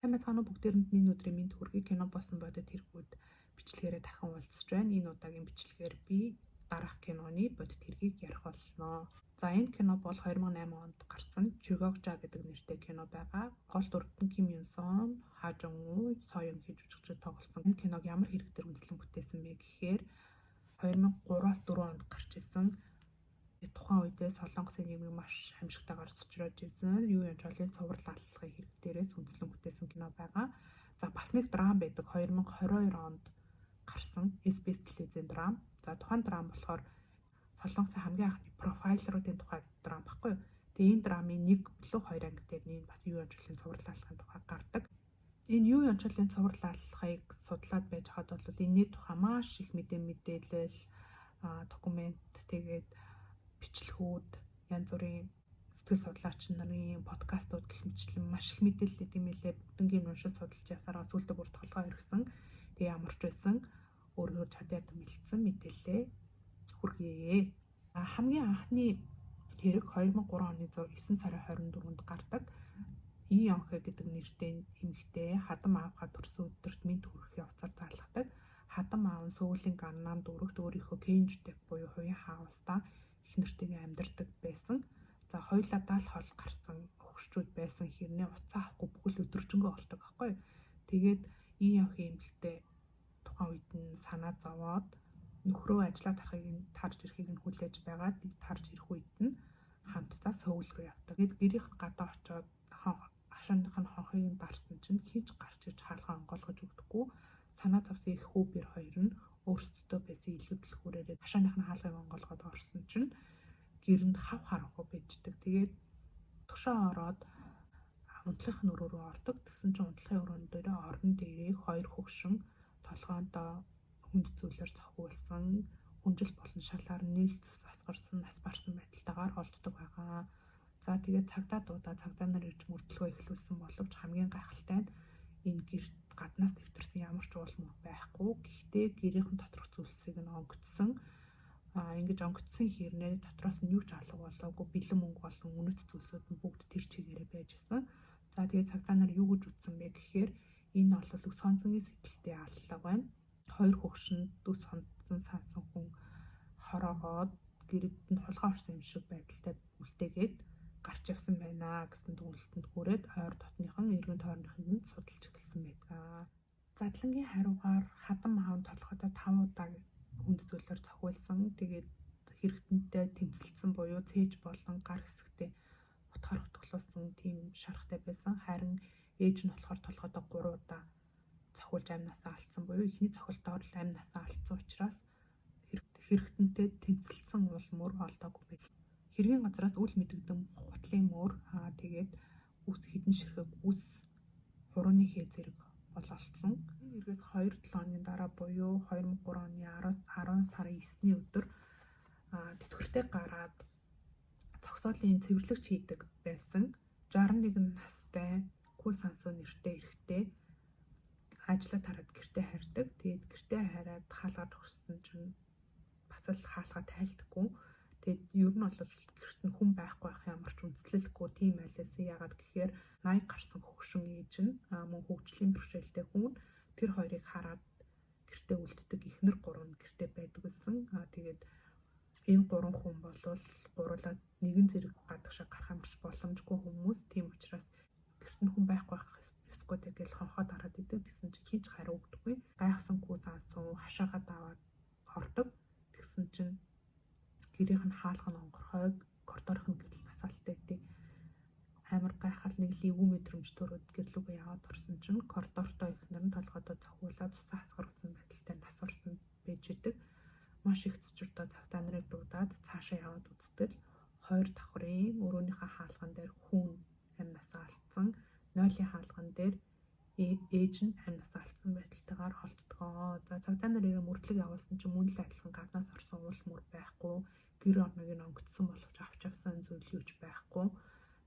Сайн байцгаана уу, бүгдээрэнд нь энэ өдрийн мэнд хүргэе. Кино болсон бодит хэрэгүүд бичлэгээрээ дахин уулзч байна. Энэ удаагийн бичлэгээр би дараах киноны бодит хэргийг ярих болно. За, энэ кино бол 2008 онд гарсан Чжугокжа гэдэг нэртэй кино байгаа. Гол дүрд нь Ким Юн Сон, Ха Жон Ву, Со Юн Хи жүжигчид тоглосон. Энэ киног ямар хэрэг дээр үндэслэн бүтээсэн бэ гэхээр 2003-аас 4 онд гарч исэн. Тухайн үедээ Солонгосын нийгмийг маш хамшигтайгаар цочроож исэн. Ю Янжолын цуврал аллахын хэрэг дээрээс үндэслэн бүтээсэн кино байгаа. За, бас нэг драм байдаг. 2022 онд гарсан SBS телевизийн драм. За, тухайн драм болохоор Солонгосын хамгийн анхны profiler уудын тухай драм баггүй юу? Тэгээ энэ драмын нэг билүү хоёр анги дээр нь бас Ю Янжолын цуврал аллахын тухай гардаг. Энэ Ю Янжолын цуврал аллахыг судлаад байж хаад бол энэний тухай маш их мэдээлэл, документ, тэгээд бичлэгүүд, янз бүрийн сэтгэл судлаач нарын подкастууд гэх мэтчлэн маш их мэдээлэл өгдөг юм лээ. Бүгднийг уншиж судалж явсараа сүүлдээ бүр толгой эргэсэн. Тэгээ ямар ч байсан өөрөөр чадаад мэлцсэн мэдээлэлээ хүргье. Хамгийн анхны хэрэг 2003 оны 9 сарын 24-нд гардаг. И Ёнхэ гэдэг нэртэй эмэгтэй хадам аавхаа төрсөн өдөрт мэнд хүргэхийн утсаар залгадаг. Хадам аав нь Сөүлийн Ганнам дүүрэгт өөрийнхөө Кенжүтэк буюу хувийн хаустаа их нэртэйгээ амьдардаг байсан. За, хоёулаа даал хол гарсан хөгшчүүд байсан хэрнээ утсаа авахгүй бүхэл өдөржингөө болдог байхгүй. Тэгээд И Ёнхэ эмэгтэй тухайн үед нь санаа зовоод нөхрөө ажиллаа тарахыг нь тарж ирэхийг нь хүлээж байгаад тарж ирэх үед нь хамтдаа Сөүл рүү явдаг. Тэгээд гэрийнх нь гадаа очоод хашааных нь хонхыг нь дарсан чинь хийж гарч ирж хаалгаа онгойлгож өгдөггүй. Санаа зовсон их хүү бэр хоёр нь өөрсдөдөө байсан илүү дэлгүүрээрээ хашааных нь хаалгыг онгойлгоод орсон чинь гэр нь хав харанхуй байждаг. Тэгээд тушаа ороод унтлахын өрөө рүү ордог. Тэгсэн чинь унтлахын өрөөн дээр орон дээрээ хоёр хөгшин толгоондоо хүнд зүйлээр цохиулсан, хүнжил болон шалаар нийл цус асгарсан, нас барсан байдалтайгаар олддог байгаа. За, тэгээд цагдаа дуудаа цагдаа нар ирж мөрдлөгөө эхлүүлсэн боловч хамгийн гайхалтай нь энэ гэрт гаднаас нэвтэрсэн ямар ч уул мөр байхгүй. Гэхдээ гэрийнхэн доторх зүйлсийг нь онгоцсон. Ингэж онгоцсон хэрнээ дотроос нь юу ч алга болоогүй, бэлэн мөнгө болон үнэт зүйлсүүд нь бүгд тэр чигээрээ байж исэн. За, тэгээд цагдаа нар юу гэж үзсэн бэ гэхээр энэ бол өс хонцонгийн сэтэлтэй аллага байна. Хоёр хөгшин өс хонцсон сансан хүн хороогоод гэрэд нь хулгай орсон юм шиг байдалтай үлдээгээд гарч явсан байна гэсэн дүгнэлтэнд хүрээд ойр дотныхон эргэн тойрныхыг нь судалж эхэлсэн байдаг. Задлангийн хариугаар хадам аав нь толгойдоо 5 удаа хүнд зүйлээр цохиулсан. Тэгээд хэрэгтэнтэй тэмцэлдсэн буюу цээж болон гар хэсэгтээ утгаар утгалуулсан тийм шарахтай байсан. Харин ээж нь болохоор толгойдоо 3 удаа цохиулж амь насаа алдсан буюу эхний цохилтоор л амь насаа алдсан учраас хэрэгтэнтэй тэмцэлдсэн уул мөр олдоогүй байв. Хэргийн газраас үл мэдэгдэн хутлын мөр, тэгээд үс хэдэн ширхэг үс, хурууны хээ зэрэг бол олдсон. Энэ хэрэгээс 2-7 хоногийн дараа буюу 2003 оны 10 сарын 9-ний өдөр тэтгэвртэй гараад зогсоолын цэвэрлэгч хийдэг байсан 61 настай Ку Сансуу нэртэй эрэгтэй ажлаа тараад гэртээ харьдаг. Тэгээд гэртээ хараад хаалгаар төгссөн чинь бас л хаалгаа тайлдаггүй. Тэгээд ер нь бол гэрт нь хүн байхгүй байх ямар ч үндэслэлгүй тийм айлаасан. Ягаад гэхээр 80 гарсан хөгшин ээж нь мөн хөгжлийн бэрхшээлтэй хүн, тэр хоёрыг хараад гэртээ үлддэг эхнэр гурав нь гэртээ байдаг гэсэн. Тэгээд энэ гурван хүн болвол гурлаа нэгэн зэрэг гадагшаа гарах юмч боломжгүй хүмүүс. Тийм учраас гэрт нь хүн байхгүй байх ёсгүй тэгэл хонхоо дараад идэг. Тэгсэн чинь хийж хариу өгдөггүй. Гайхсан Күү Сансуу хашаагаа даваад ордог. Тэгсэн чинь гэрийнх нь хаалга нь онгорхойг, коридорын нь гэрэл насаалтай гэдэг. Амар гайхал, нэг л эвгүй мэдрэмж төрөөд гэрлүүгээ яваад орсон чинь коридортой эхнэр нь толгойдоо цохиулаад цусаа хасгаруулсан байдалтай нас орсон байж идэг. Маш их цочирдоо цагдаа нарыг дуудаад цаашаа яваад үзтэл хоёр давхрын өрөөнийхөө хаалган дээр хүн амь насаа алдсан, нойлын хаалган дээр ээж нь амь насаа алдсан байдалтайгаар холддгоо. За, цагдаа нар ирээ мөрдлөг явуулсан чинь мөн л адилхан гаднаас орсон уул мөр байхгүй, гэр орныг нь онгоцсон боловч авч явсан зүйл юу ч байхгүй.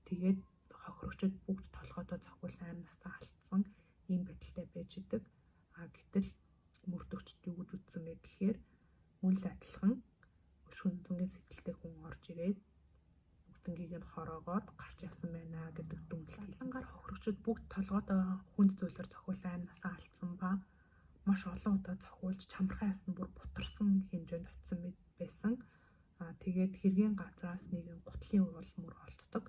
Тэгээд хохирогчид бүгд толгойдоо цохиулан амь насаа алдсан ийм байдалтай байж идэг. А гэтэл мөрдөгчд юу гэж үзсэн бэ гэхээр мөн л адилхан өшгөн зөнгийн сэтэлтэй хүн орж ирээд бүгднгийг нь хороогоод гарч явсан байна гэдэг дүгнэлт хийсэн. Гар хохирогчид бүгд толгойдоо хүнд Хүнд зүйлээр цохиулан амь насаа алдсан ба маш олон удаа цохиулж чамархай ас нь бүр бутарсан хэмжээнд очсон байсан. Тэгээд хэргийн газраас нэгэн гутлын уул мөр олддог.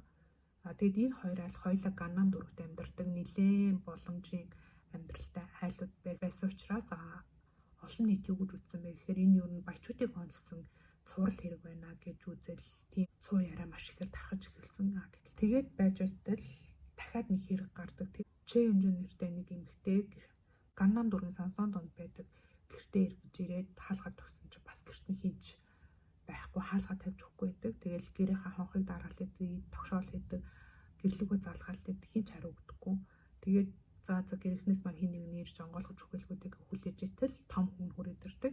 Тэгээд энэ хоёр айл хоёулаа Ганнам дүүрэгт амьдардаг нэлээн боломжийн амьдралтай айлууд байсан учраас олон нийт юу гэж үзсэн бэ гэхээр энэ юу нь баячуудыг онолсон цуврал хэрэг байна гэж үзэл тийм цуу яриа маш ихээр тархаж эхэлсэн. Тэгээд байж байтал дахиад нэг хэрэг гардаг. Чэ Юнжун нэртэй нэг эмэгтэй Ганнам дүүргийн Самсон донд байдаг гэртээ эргэж ирээд хаалгаа тогсон чинь бас гэрт нь хинч байхгүй, хаалгаа тавьж өгөхгүй байдаг. Тэгэл гэрийнхаа хонхыг дараал хийдэг, тогшоол хийдэг, гэрлэгөө залгаал хийдэг, хинч хариу өгдөггүй. Тэгээд за гэрийнхнээс маань хин нэг нэрж онгойлгож өгөлгүүдийг хүлээж итэл том хүн хүрээд ирдэг.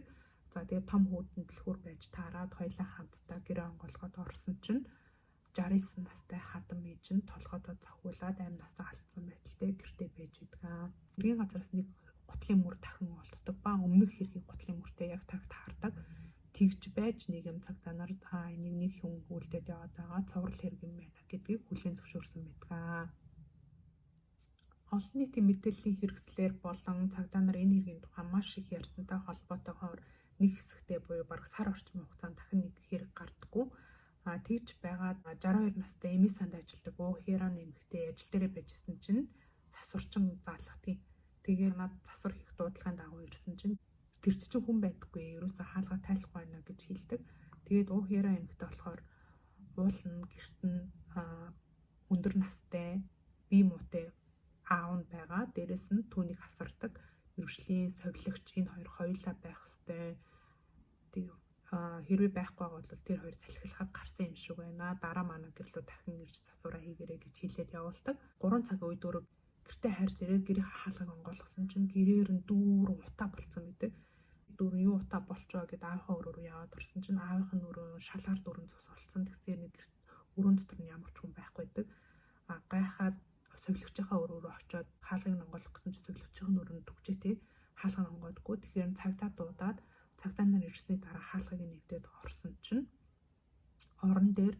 За тэгээд том хүүдэн дэлгүүр байж таарад хоёлаа хамтдаа гэрээ онгойлгоод орсон чинь 69 настай хадам ээж нь толгойдоо цохиулаад амь насаа алдсан байдалтай гэртээ байж идэг. Хэргийн газараас нэг гутлын мөр дахин олддог ба өмнөх хэргийн гутлын мөртэй яг таг таардаг. Тэгж байж нэг юм цагдаа нар энийг нэг хүн үлдээд яваад байгаа цуврал хэрэг юм байна гэдгийг хүлээн зөвшөөрсөн байдаг. Олон нийтийн мэдээллийн хэрэгслээр болон цагдаа нар энэ хэргийн тухай маш их ярьсантай холбоотойгоор нэг хэсэгтээ буюу бараг сар орчмын хугацаанд дахин нэг хэрэг гардаггүй. Тэгж байгаад 62 настай Эми санд ажилладаг Уухиран эмэгтэй ажил дээрээ байжсэн чинь засварчин заалгадаг. Тэгээ над засвар хийх дуудлагын дагуу ирсэн чинь гэрч чинь хүн байдаггүй, ерөөсөө хаалга тайлахгүй байна гэж хэлдэг. Тэгээд Уухиран эмэгтэй болохоор уулна гэрт нь өндөр настай, бие муутай аав нь байгаа. Дээрэс нь түүнийг асардаг мэргэжлийн совилогч энэ хоёр хоёулаа байх ёстой. Тэг хэрвээ байхгүй бол тэр хоёр салхилахаар гарсан юм шиг байна. Дараа манай гэрлүү дахин ирж засвараа хийгэрэй гэж хэлээд явуулдаг. 3 цаг үед өөрөө гэртээ хайрч ирээд гэрийнхээ хаалгыг онгойлгосон чинь гэрээр нь дүүрэн утаа болцсон байдаг. Дүүрэн юу утаа болчоо гэд аавынхаа өрөө рүү яваад орсон чинь аавынх нь өрөө шалгаар дүүрэн цус болцсон. Тэгсээр нэг өрөөнд дотор нь ямар ч хүн байхгүй байдаг. Гайхаад совилогчийнхаа өрөө рүү очиод хаалгыг онгойлгох гэсэн чинь совилогчийн өрөөнд түгжээтэй хаалга онгойлгогүй. Тэгэхээр цагдаа дуудаад цагдаа нар ирсний дараа хаалгыг нэвдээд орсон чинь орон дээр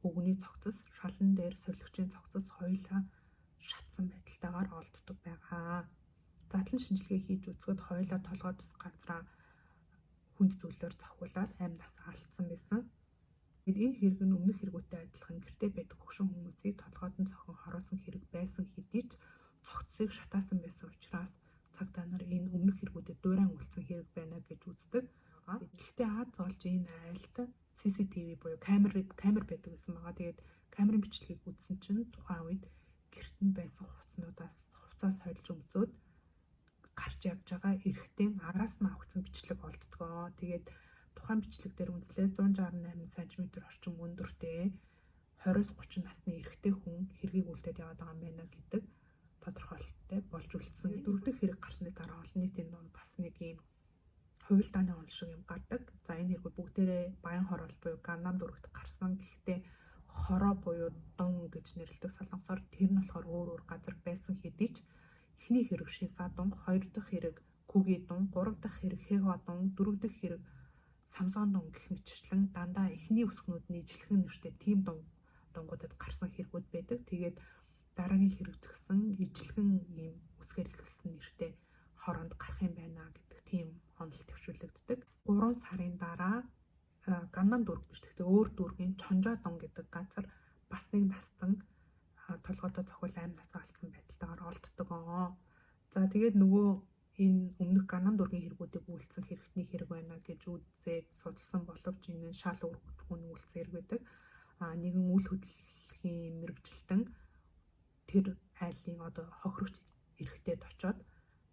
өвгөний цогцос, шалан дээр совилогчийн цогцос хоёулаа шатсан байдалтайгаар олддог байгаа. Задлан шинжилгээ хийж үзэхэд хоёулаа толгой тус газраа хүнд зүйлээр цохиулаад амь насаа алдсан байсан. Тэгээд энэ хэрэг нь өмнөх хэрэгүүтэй адилхан гэртээ байдаг хөгшин хүмүүсийг толгойд нь цохон хороосон хэрэг байсан хэдий ч цогцсыг шатаасан байсан учраас цагдаа нар энэ өмнөх хэрэгүүдэд дуурайн үлдсэн хэрэг байна гэж үздэг. Гэхдээ аз олж энэ айлд CCTV буюу камер байдаг гэсэн байгаа. Тэгээд камерын бичлэгийг үзсэн чинь тухайн үед гэрт нь байсан хувцснуудаас хувцас сольж өмсөөд гарч явж байгаа эрэгтэй араас нь авагдсан бичлэг олддгоо. Тэгээд тухайн бичлэг дээр үнслээ 168 см орчим өндөртэй 20-30 насны эрэгтэй хүн хэргийг үлдээд яваад байгаа юм байна гэдэг тодорхойлолттой болж үлдсэн. Дөрөв дэх хэрэг гарсны дараа олон нийтийн дунд бас нэг юм хувилдааны онол шиг юм гардаг. За энэ хэрэгүүд бүгдээрээ Баян хороол буюу Ганнам дүүрэгт гарсан. Гэхдээ хороо буюу дун гэж нэрлэдэг солонгосоор тэр нь болохоор өөр өөр газар байсан хэдий ч эхний хэрэг Шинса дун, хоёр дахь хэрэг Күги дун, гурав дахь хэрэг Хэхо дун, дөрөв дэх хэрэг Самсон дун гэх мэтчлэн дандаа эхний үсгнүүд нь ижилхэн нэртэй тийм дунгуудад гарсан хэрэгүүд байдаг. Тэгээд дараагийн хэрэг ч гэсэн ижилхэн ийм үсгээр эхэлсэн нэртэй хороонд гарах юм байна гэдэг тийм онол төвшүүлэгддэг. 3 сарын дараа Ганнам дүүрэг биш гэхдээ өөр дүүргийн Чонжо дун гэдэг газар бас нэг настан толгойдоо цохиул амь насаа алдсан байдалтайгаар олддог. За тэгээд нөгөө энэ өмнөх Ганнам дүүргийн хэрэгүүдийг үйлдсэн хэрэгтний хэрэг байна гэж үзээд судалсан боловч энэ нь шал өөр хүн үйлдсэн хэрэг байдаг. Нэгэн үл хөдлөхийн мэрэгжилтэн тэр айлын одоо хохирогч эрэгтэйд очоод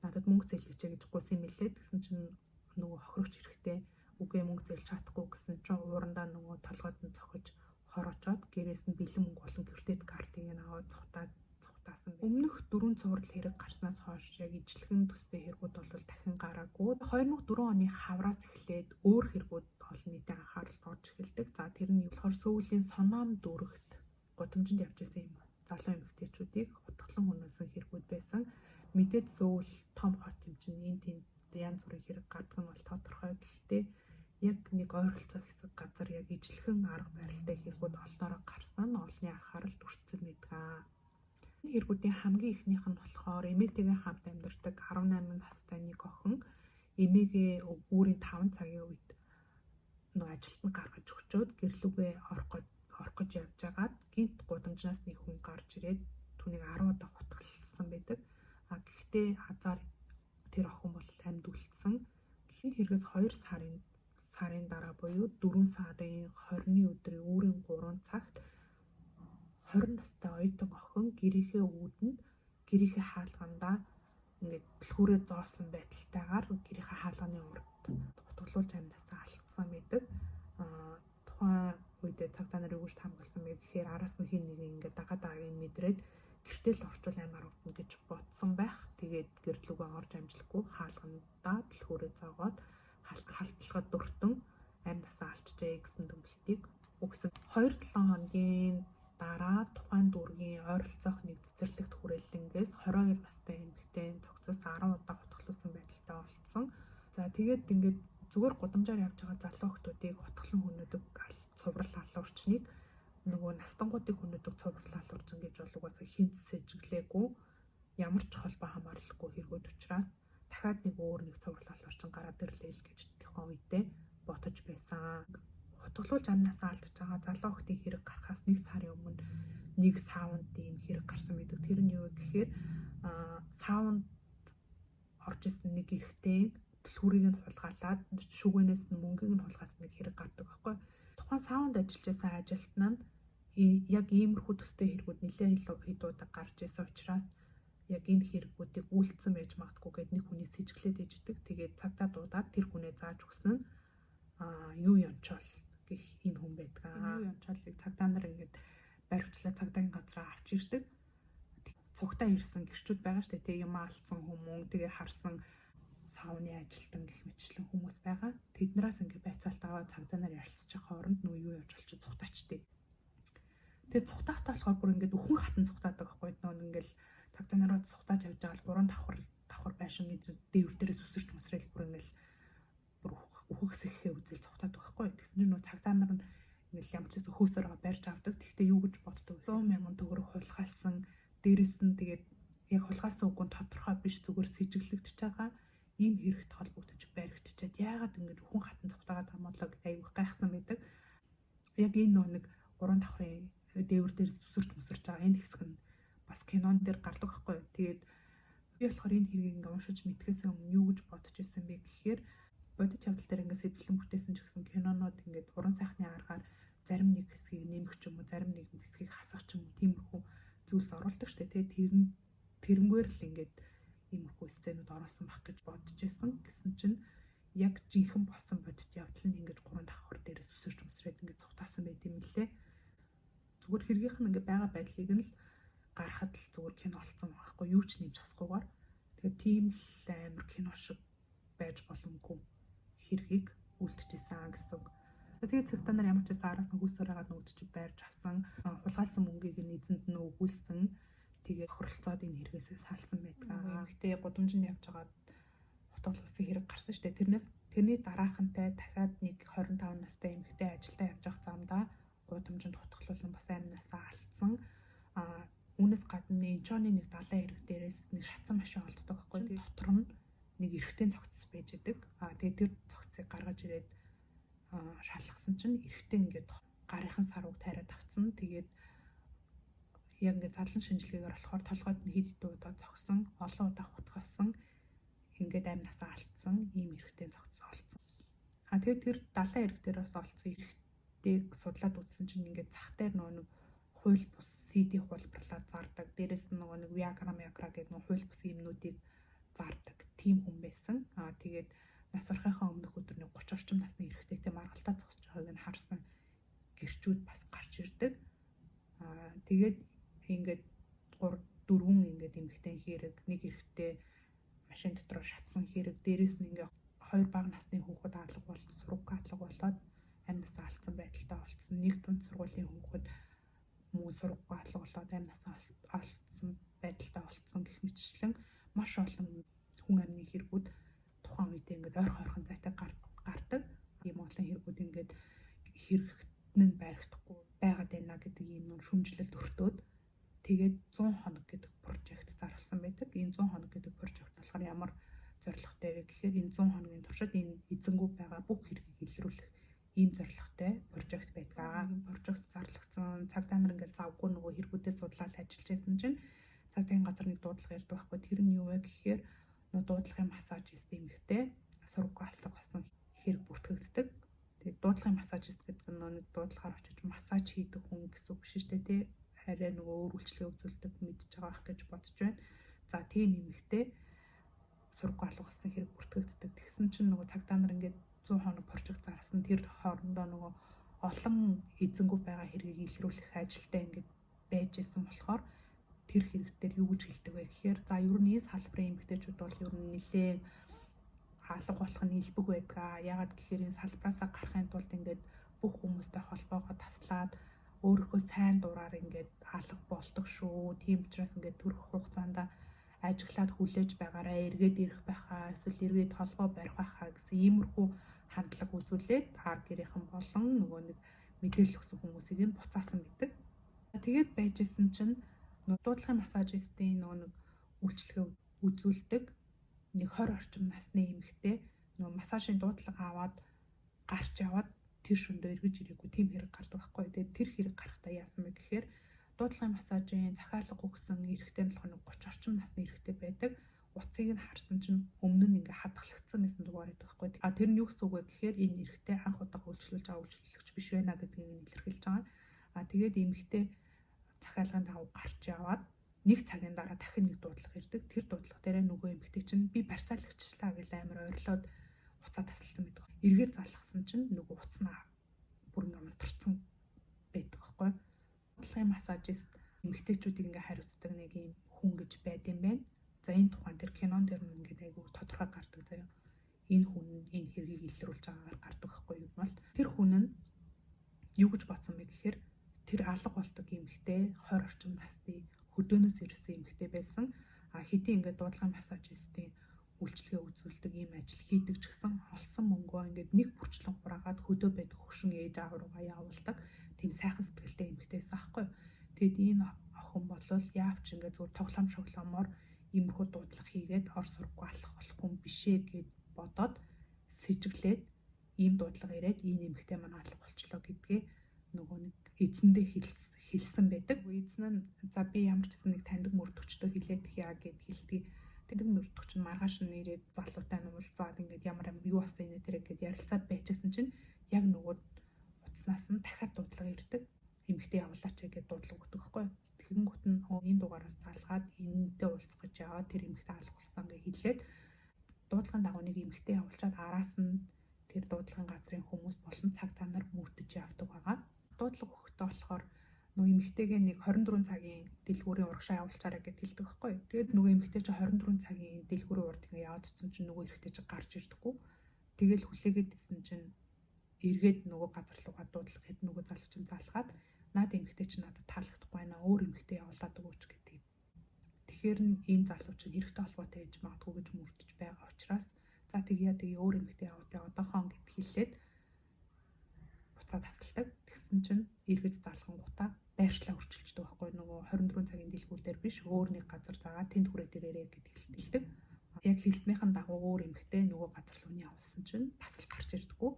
надад мөнгө зээлээч гэж гуйсан юм лээ. Тэгсэн чинь нөгөө хохирогч эрэгтэй үгүй мөнгө зээлж чадахгүй гэсэн чинь уурандаа нөгөө толгойд нь цохиж хороочоод гэрээс нь бэлэн мөнгө болон кредит картыг нь аваад цухтаасан байсан. Өмнөх дөрвөн цуврал хэрэг гарснаас хойш яг ижилхэн төстэй хэрэгүүд бол дахин гараагүй. 2004 оны хавраас эхлээд өөр хэрэгүүд олон нийтийн анхааралд орж эхэлдэг. За тэр нь болохоор Сөүлийн Соном дүүрэгт гудамжинд явж байсан юм залуу эмэгтэйчүүдийг хутгалан хөнөөсөн хэрэгүүд байсан. Мэдээд Сөүл том хот юм чинь энэ тэнд янз бүрийн хэрэг гардаг нь бол тодорхой. Гэхдээ яг нэг ойролцоо хэсэг газар яг ижилхэн арга барилтай хэрэгүүд олноороо гарсан нь олонний анхааралд өртсөн байдаг. Энэ хэрэгүүдийн хамгийн эхнийх нь болохоор эмээтэйгээ хамт амьдардаг 18 настай нэг охин эмээгээ үүрийн 5 цагийн үед нөө ажилд нь гаргаж өгчөөд гэрлүүгээ орох гэж явж байгаад гинт гудамжнаас нэг хүн гарч ирээд түүнийг 10 удаа хутгалсан байдаг. А гэхдээ азар тэр охин бол амьд үлдсэн. Энэ хэрэгээс 2 сарын дараа буюу 4 сарын 20-ны өдрийн үүрийн 3 цагт 20 настай оюутан охин гэрийнхээ үүдэнд гэрийнхээ хаалгандаа ингээд түлхүүрээ зоосон байдалтайгаар гэрийнхээ хаалганы урд хутгалуулж амьдаасаа алдсан байдаг. Тухайн үедээ цагдаа нар юу гэж таамагласан бэ гэхээр араас нь хин нэг ингээд дагаа дагааг нь мэдрээд гэртээ л орчвол аймаар удна гэж бодсон байх. Тэгээд гэрлүүгээ орж амжилгүй хаалгандаа түлхүүрээ зоогоод халтлагад дөртөн амьдаасаа алдчихэ гэсэн дүгнэлтийг өгсөн. 2-7 хоногийн дараа тухайн дүүргийн ойролцоох нэг цэцэрлэгт хүрээлэнгээс 22 настай эмэгтэй цогцоос 10 удаа хутгалуулсан байдалтай олдсон. За тэгээд ингээд зүгээр гудамжаар явж байгаа залуу охтуудыг хутгалан хөнөөдөг цуврал алуурчныг нөгөө настангуудыг хөнөөдөг цуврал алуурчин гэж бол угаасаа хинт сэжиглээгүй, ямар ч холбоо хамааралгүй хэрэгүүд учраас дахиад нэг өөр нэг цуврал алуурчин гараад ирлээ л гэж тухайн үедээ ботож байсан. Хутгалуулж амнасаа алдаж байгаа залуу охтын хэрэг гарахаас нэг сарын өмнө нэг саунд ийм хэрэг гарсан байдаг. Тэр нь юу вэ гэхээр саунд орж исэн нэг эрэгтэй түлхүүрийг нь хулгайлаад шүгэнээс нь мөнгийг нь хулгайлсан нэг хэрэг гардаг байхгүй. Тухайн саунд ажиллаж байсан ажилтнаа нь яг иймэрхүү төстэй хэрэгүүд нэлээд хэд удаа гарч исэн учраас яг энэ хэрэгүүдийг үйлдсэн байж магадгүй гэд нэг хүний сэжиглээд иждэг. Тэгээд цагдаа дуудаад тэр хүнээ зааж өгсөн нь юу Ёнчол гэх энэ хүн байдаг. Юу Ёнчолыг цагдаа нар ингээд баривчлаа цагдаагийн газраа авч ирдэг. Цугтаа ирсэн гэрчүүд байгаа штэ тий, юм алдсан хүмүүн тэгээ харсан сауны ажилтан гэх мэтчлэн хүмүүс байгаа. Тэднээс ингээд байцаалт аваад цагдаа нар ярилцж байгаа хооронд нөө юу явж болчих цугтаачтэй. Тэгээ цугтаахтаа болохоор бүр ингээд өхөн хатан цугтаадаг байхгүй, нөө ингээд цагдаа нараа цугтааж явж байгаа л 3 давхар байшин дээвэр дээрээс үсэрч мүсрээл бүр ингээд бүр өөхөх сэхээ үзэл цугтаадаг байхгүй. Тэгсэн чинь нөө цагдаа нар нь ингээд ямар ч гэсэн хөөсөр барьж авдаг. Тэгтээ юу гэж боддог? 100 мянган төгрөг хулгайлсан, дээрэс нь тэгээд яг хулгайлсан үг нь тодорхой биш, зүгээр сэжиглэгдэж байгаа ийм хэрэгт холбогдож баригдчихэд яагаад ингэж өхөн хатан цугтаагаад байгаа болоо гэдэг аягүй гайхсан байдаг. Яг энэ нөө нэг 3 давхрын дээвэр дээр зүсэрч мүсэрч байгаа энэ хэсэг нь бас кинон дээр гардаг байхгүй. Тэгээд би болохоор энэ хэргийг ингээ уншиж мэдхээс өмнө юу гэж бодож ирсэн бэ гэхээр бодит явдал дээр ингээ сэтгэлэн бүтээсэн ч гэсэн кинонууд ингээд уран сайхны аргаар зарим нэг хэсгийг нэмэх ч юм уу, зарим нэг хэсгийг хасах ч юм уу, тиймэрхүү зүйлс оруулдаг штэ. Тэгээд тэрнгээр л ингээд иймэрхүү сценүүд оруулсан байх гэж бодож исэн. Гэсэн чинь яг жинхэнэ болсон бодит явдал нь ингэж 3 давхар дээрээс үсэрч мүсрээд ингээд цугтаасан байт юм лээ. Зүгээр хэргийнх нь ингээд байгаа байдлыг нь л гаргахад л зүгээр кино олцсон байхгүй, юу ч нэмж хасахгүйгээр. Тэгэхээр тийм л амар кино шиг байж боломгүй хэргийг үлдчихсэн гэсэн үг. Тэгээд цагдаа нар ямар ч байсан араас нь хөөсөр хагаад нөгөөд чи байрж авсан, хулгайлсан мөнгийг нь эзэнд нь өгүүлсэн. Тэгээд хөрөлцоод энэ хэрэгээсээ салсан байдаг. Эмэгтэй гудамжинд явж байгаа хутгалуулсан хэрэг гарсан шүү дээ. Тэрний дараахантай дахиад нэг 25 настай эмэгтэй ажилдаа явж байгаа замдаа гудамжинд хутгалуулан бас амнасаа алдсан. Үүнээс гадна Инчоны нэг далайн эрэг дээрээс нэг шатсан машин олддог байхгүй. Дотор нь нэг эрэгтэй цогцс байж идэг. Тэгээд тэр цогцыг гаргаж ирээд шалгасан чинь эрэгтэй ингээд гарынхан сарууг тайраад авцсан. Тэгээд яг ингээд задлан шинжилгээгээр болохоор толгойд нь хэд хэдэн удаа зогсон, олон удаа хутгалсан, ингээд амнасаа алдсан ийм эрэгтэй цогц олцсон. Тэгээд тэр далайн эрэг дээр бас олцсон эрэгтэйг судлаад үзсэн чинь ингээд зах дээр нөгөө нэг хууль бус CD хуулбарлаад зардаг. Дээрээс нь нөгөө нэг Viagra Viagra гэдэг нөгөө хууль бус юмнуудыг зардаг тийм хүн байсан. Тэгээд нас барахынхаа өмнөх өдөр нэг 30 орчим насны эрэгтэйтэй маргалдаа зогсож байгааг нь харсан гэрчүүд бас гарч ирдэг. Тэгээд ингээд 3 4 ингээд эмэгтэй хэрэг, нэг эрэгтэй машин дотроо шатсан хэрэг, дээрээс нь ингээд хоёр бага насны хүүхэд алга болон сураг алга болоод амнасаа алдсан байдалтай олцсон. Нэг дунд сургуулийн хүүхэд мөн сураггүй алга болоод амнасаа алдсан байдалтай олцсон гэх мэтчлэн маш олон хүн амны хэрэгүүд тухайн үедээ ингээд ойрхон ойрхон зайтай гардаг. Ийм олон хэрэгүүд ингээд хэрэгт нь баригдахгүй байгаад байна гэдэг ийм нүн шүмжлэлд өртөөд тэгээд 100 хоног гэдэг болохоор ямар зорилготой вэ гэхээр энэ 100 хоногийн туршид энэ эзэнгүү байгаа бүх хэргийг илрүүлэх ийм зорилготой прожект байдаг. Энэ прожект зарлагдсан цагдаа нар ингээл завгүй нөгөө хэрэгүүдээ судлаад ажиллаж байсан чинь цагдаагийн газар нэг дуудлага ярьдаг байхгүй. Тэр нь юу вэ гэхээр нөгөө дуудлагын массажист эмэгтэй сургуу алга болсон хэрэг бүртгэгддэг. Тэгээд дуудлагын массажист гэдэг нь нэг дуудлагаар очиж массаж хийдэг хүн гэсэн үг биш шүү дээ, тий. Арай нөгөө өөр үйлчлэгээ үзүүлдэг мэдж байгаа байх гэж бодож байна. За тийм эмэгтэй сургуу алга болсон хэрэг бүртгэгддэг. Тэгсэн чинь нөгөө цагдаа нар ингээд 100 хоног прожект зарласан тэр хоорондоо нөгөө олон эзэнгүү байгаа хэргийг илрүүлэх ажилтаа ингээд байж исэн болохоор тэр хэрэг дээр юу гэж хэлдэг вэ гэхээр за ер нь энэ салбарын эмэгтэйчүүд бол ер нь нэлээд алга болох нь илбэг байдаг. Яагаад гэхээр энэ салбараасаа гарахын тулд ингээд бүх хүмүүстэй холбоогоо таслаад өөрийнхөө сайн дураар ингээд алга болдог шүү. Тийм учраас ингээд төрөх хугацаанд ажиглаад хүлээж байгаарай, эргээд ирэх байхаа, эсвэл эргээд холбоо барих байхаа гэсэн иймэрхүү хандлага үзүүлээд хар гэрийнхэн болон нөгөө нэг мэдээлэл өгсөн хүмүүсийг нь буцаасан байдаг. Тэгээд байж исэн чинь дуудлагын массажистын нөгөө нэг үйлчлэгээ үзүүлдэг нэг 20 орчим насны эмэгтэй нөгөө массажийн дуудлага аваад гарч яваад тэр шөндөө эргэж ирээгүй тийм хэрэг гардаг байхгүй. Тэгээд тэр хэрэг гарахдаа яасан бэ гэхээр дуудлагын массажийн захиалга өгсөн эрэгтэй нь болохоор 30 орчим насны эрэгтэй байдаг. Утсыг нь харсан чинь өмнө нь ингээ хадгалагдсан байсан дугаар байдаг байхгүй. А тэр нь юу гэсэн үг вэ гэхээр энэ эрэгтэй анх удаага үйлчлүүлж байгаа үйлчлүүлэгч биш байна гэдгийг нь илэрхийлж байгаа. А тэгээд эмэгтэй захиалгын дагуу гарч яваад нэг цагийн дараа дахин нэг дуудлага ирдэг. Тэр дуудлага дээрээ нөгөө эмэгтэй чинь би барьцаалагчлаа гэж амар ойрлоод уцаа тасалсан байдаг. Эргээд залгасан чинь нөгөө утас нь бүр ингээ унтарсан байдаг байхгүй. Дуудлагын массажист эмэгтэйчүүдийг ингээ хариуцдаг нэг юм хүн гэж байд юм байна. За энэ тухайн тэр кинон дээр нь ингээд айгүй тодорхой гардаг заяа. Энэ хүн энэ хэргийг илрүүлж байгаагаар гардаг байхгүй юу бол тэр хүн нь юу гэж бодсон бэ гэхээр тэр алга болдог эмэгтэй 20 орчим насны хөдөөнөөс ирсэн эмэгтэй байсан. А хэдий ингээд дуудлагын массажистын үйлчлэгээ үзүүлдэг ийм ажил хийдэг ч гэсэн олсон мөнгөө ингээд нэг бүрчлэн хураагаад хөдөө байдаг хөшин ээж аав руугаа явуулдаг тийм сайхан сэтгэлтэй эмэгтэйсэн аахгүй. Тэгэд энэ охин болвол яавч ингээд зүгээр тоглоом шоглоомоор иймэрхүү дуудлага хийгээд ор сургуу алах болох хүн бишээ гэд бодоод сэжиглээд ийм дуудлага ирээд энэ эмэгтэй маань алга болчлоо гэдгээ нөгөө нэг эзэндээ хэлсэн байдаг. Эзэн нь за би ямар ч гэсэн нэг таньдаг мөрдөгчдөө хэлээд хяа гэд хэлдэг. Таньдаг мөрдөгч нь маргааш нь ирээд залуутай нь уулзаад ингээд ямар ямар юу болсон инэ тэрэ гэд ярилцаад байжсэн чинь яг нөгөө утаснаас нь дахиад дуудлага ирдэг. Эмэгтэй явуулаач гэд дуудлага өгдөг байхгүй юу? Тэгэнгүүт нь энэ дугаараас залгаад энэтэй уулзах гэж яваад тэр эмэгтэй алга болсон гэж хэлээд дуудлагын дагуу нэг эмэгтэй явуулчаад араас нь тэр дуудлагын газрын хүмүүс болон цагтаа нар мөрдөж явдаг байгаа. Дуудлага өгөхдөө болохоор нөгөө эмэгтэйгээ нэг 24 цагийн дэлгүүрийн урагшаа явуулчаарай гэд хэлдэг байхгүй юу. Тэгээд нөгөө эмэгтэй чинь 24 цагийн дэлгүүрийн урд ингээ яваад утсан чинь нөгөө эрэгтэй чинь гарч ирдэггүй. Тэгэл хүлээгээд исэн чинь эргээд нөгөө газар руугаа дуудлага хэд нөгөө залуу чинь залгаад наад эмэгтэй чинь надад таалагдахгүй байна. Өөр эмэгтэй явуулаад өгөөч гэдэг. Тэгэхээр энэ залуу чинь хэрэгтэй холбоотой байж магадгүй гэж мөрдөж байгаа учраас за тэгье тэгээ өөр эмэгтэй явуулъя одоохоон гэд хэлээд буцаад тасалдаг. Тэгсэн чинь эргэж залхангуудаа байршлаа өөрчилчдөг байхгүй нөгөө 24 цагийн дэлгүүр дээр биш өөр нэг газар заагаад тэнд хүрээд ирээрэй гэд хэлдэг. Яг хэлснийхэн дагуу өөр эмэгтэй нөгөө газар руу нь явуулсан чинь бас л гарч ирдэггүй.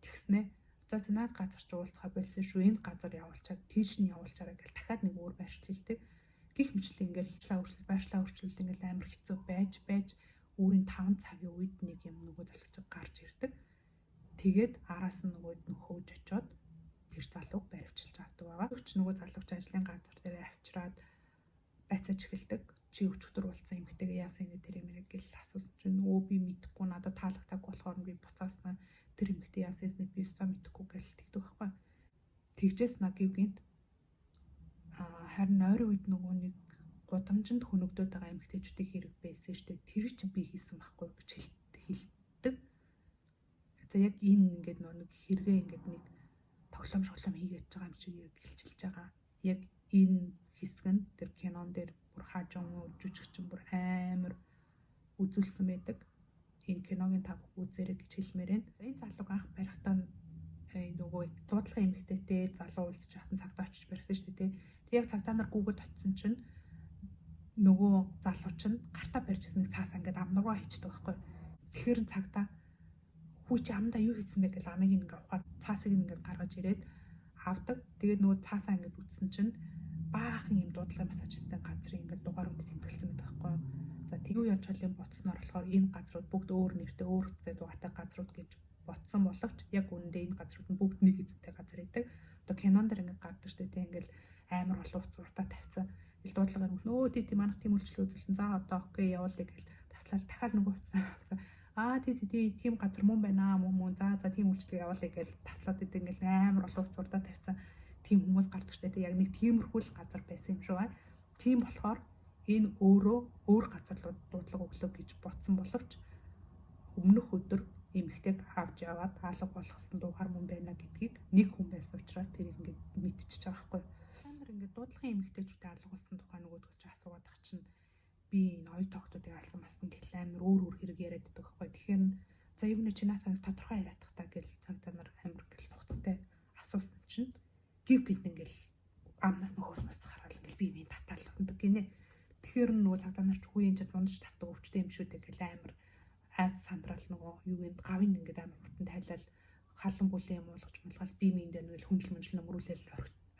Тэгснэ за наад газар ч уулзахаа болсон шүү энэ газар явуулчаад тийш нь явуулчаарай гэл дахиад нэг өөр байршил хэлдэг. Гэх мэтлээ ингээл байршлаа өөрчлөлт ингээл амар хэцүү байж байж өөрийн 5 цагийн үед нэг юм нөгөө залхаж гарч ирдэг. Тэгээд араас нь нөгөө нөхөөж очиод тэр залууг баривчилж авдаг байгаа. Өч нөгөө залууч ажлын газар дээр авчираад байцааж эхэлдэг. Чи өчигдөр уулзсан эмэгтэйгээ яасан энэ тэр юм гэл асуусан чинь өө би мэдэхгүй надад таалагдаагүй болохоор би буцаасан тэр эмэгтэй яасан юмсныг би өстой мэдэхгүй гэл тэгдэг байхгүй. Тэгжээс на гів гинт харин ойрын үед нөгөө нэг гудамжинд хөнөгдөд байгаа эмэгтэйчүүдийн хэрэг байсан шүү дээ. Тэр чинь би хийсэн байхгүй гэж хэлдэг. За яг энэ ингээд нөгөө нэг хэрэгээ ингээд нэг тоглоом шоглоом хийгээд байгаа юм шиг яг хэлчилж байгаа. Яг энэ хэсэг нь тэр кинон дээр бүр хаажун жүжигчин бүр амар үзүүлсэн байдаг. Энэ киногийн та бүхэн үзээрэй гэж хэлмээр байна. За энэ залууг анх барихтаа нөгөө дуудлагын эмэгтэйтэй залуу уулзч байхад цагдаа очиж барьсан шүү дээ. Тэг яг цагдаа нар гүгэд очисон чинь Нөгөө залуу чинь гартаа барьж ирсэн нэг цаасаа ингээд амнаргаа хийчдэг байхгүй. Тэгэхээр цагдаа хүү чи амдаа юу хийсэн бэ гэл амыг ингээд ухаад цаасыг ингээд гаргаж ирээд авдаг. Тэгээд нөгөө цаасаа ингээд үтсэн чинь баахан юм дуудлагын массажистын газрын ингээд дугаарууд тэмдэглэсэн байдаг байхгүй. За тэг юу янчуулын ботсноор болохоор энэ газрууд бүгд өөр нэртэй өөр зай дугаартай газрууд гэж ботсон боловч яг үнэндээ энэ газрууд нь бүгд нэг эзэнтэй газар байдаг. Одоо кинон дэр ингээд гардаг шүү дээ. Тэг ингээд амар олон утас уртаа тавьсан. Тэгэл дуудлагаар нь өө тий тий манайх тийм үйлчлэг үзүүлсэн. За одоо окей явуулъя гэл таслал дахиад нөгөө утас авсан. Аа тий тий тий тийм газар мөн байна мөн мөн за за тийм үйлчлэг явуулъя гэл таслаад идэг ингээл амар олон утас урдаа тавьсан тийм хүмүүс гардаг штэ. Тэг яг нэг тиймэрхүү л газар байсан юм шиг байна. Тийм болохоор энэ өөрөө өөр газар руу дуудлага өглөө гэж бодсон боловч өмнөх өдөр эмэгтэйг авч яваад алга болгосон дугаар мөн байна гэдгийг нэг хүн байсан учраас тэрийг ингээд мэдчихэж байгаа байхгүй. Та нар ингээд дуудлагын эмэгтэйчүүдээ алга болсон тухай нөгөөдгөөс чи асуугаад ах чинь би энэ оюут тогтуудыг алсан масан гэл амар өөр өөр хэрэг яриад байдаг байхгүй. Тэгэхээр за юу нэ чи наатаа тодорхой яриадах та гэл цагдаа нар амар гэл нухацтай асуусан чинь гів гинт ингээл амнаас нөхөөс мөс хараад ингээл би минь татаал ундаг гинэ. Тэгэхээр нөгөө цагдаа нар ч үгүй энэ ч дундаж татдаг өвчтэй юм шүү дээ гэл амар айд сандраал нөгөө юу гин гавын ингээд амар хурдан тайлал халан бүлэн юм уулгаж мулгаал би минь дээр нэг хүнжил мүнжил нөмрүүлэл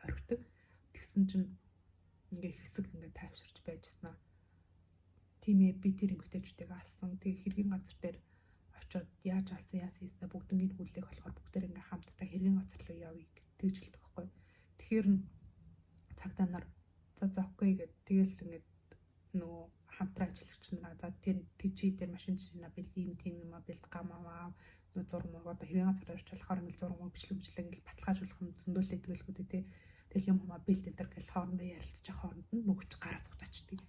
орхидог. Тэгсэн чинь ингээ хэсэг ингээ тайвширч байжснаа. Тийм ээ би тэр эмэгтэйчүүдийг алсан. Тэгээ хэргийн газар дээр очиод яаж алсан яасан хийснэ бүгднгийн хүлээх болохоор бүгдээр ингээ хамтдаа хэргийн газар руу явъя тэгж хэлдэг байхгүй. Тэгэхээр цагдаа нар за за окей гэд тэгэл ингээд нөгөө хамтран ажиллагч нараа за тэр чи тэр машин шинэ бил ийм тийм юм а бил гам аваа нөгөө зураг мураг одоо хэргийн газар орч болохоор ингээл зураг мураг бичлэг бичлэг ингээл баталгаажуулах юм зөндөөлөө тэгэлгүй тий. Тэгэл юм хумаа бил энэ төр гэл хоорондоо ярилцж байгаа хооронд нь нөгөөч гараа цугтаачдаг.